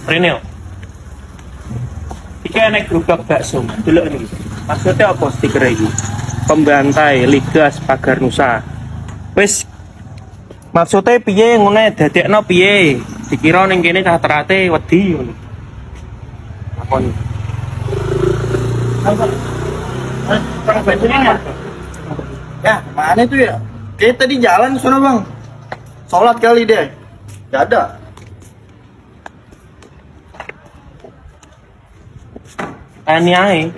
Rene. Iki enek gerobak bakso, delok iki. Maksudnya apa stiker iki? Pembantai Ligas Pagar Nusa. Wis maksudnya piye ngene dadekno piye? Dikira ning kene cah terate wedi ngono. Lakoni. Ya, mana itu ya? Kayak tadi jalan sana, Bang. Sholat kali deh. Gak ada. Tani ae.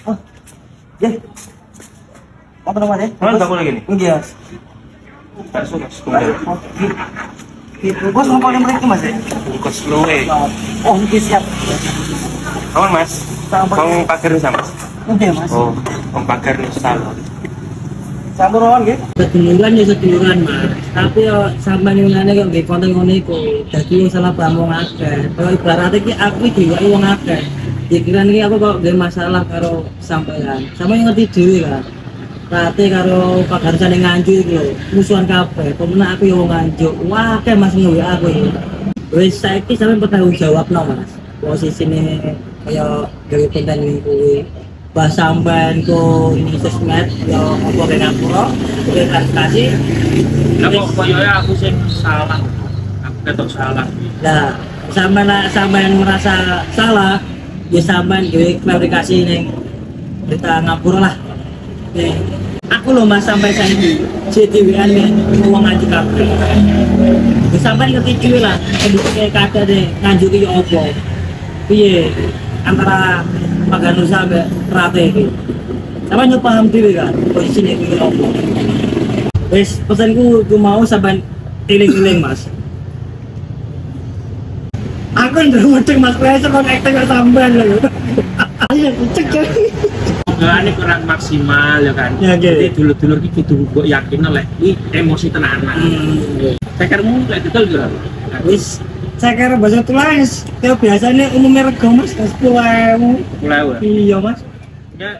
Oh. Ya. Apa namanya? Mas, bakul lagi nih. Iya. Bakso Mas, tunggal. Dibungkus sama mereka Mas ya? Bungkus luwe. Oh, oke siap. Kawan Mas. Wong Pagar Nusa Mas. Oke Mas. Oh, wong Pagar Nusa. Sampun mawon nggih. Seduluran ya seduluran Mas. Tapi yo sampean ngene kok nggih konten ngono iku. Dadi wong salah paham wong akeh. Kalau ibaratnya iki aku diwaki wong akeh. Dikira iki aku kok nggih masalah karo sampean. Sampeyan ngerti dhewe kan. Rate karo Pagar Nusa ning Nganjuk iki lho, musuhan kabeh. Pemenang aku ya wong Nganjuk. Wah, akeh Mas nge WA aku iki. Wis saiki sampean bertanggung jawabno Mas. Posisine kaya gawe konten iki kuwi. Bah sampean ku ini sosmed ya apa kaya ngapura, kowe klarifikasi. Lah kok koyoke aku sing salah. Aku ketok salah. Lah, sampean merasa salah, ya sampean gawe klarifikasi ning berita ngapura lah. Nih, aku lho Mas sampai saiki JDWan nih wong Nganjuk kabeh. Ya sampean ngerti dhewe lah, kondisi keadaane Nganjuk iki ya apa. Piye antara Pagar Nusa ambek Terate iki. Sampeyan yo paham dhewe kan posisine iki apa. Wis pesenku ku mau sampean eling-eling Mas. Aku ndrewedeng Mas pressure kon acting kok sampean lho. Ayo cek. Ini kurang maksimal ya kan. Ya, jadi dulur-dulur iki kudu mbok yakin lek iki emosi tenanan. Cekermu lek dodol piro? Wis ceker basa tulis. Ya biasane umumnya rego Mas 10.000. 10.000. Iya Mas. Ya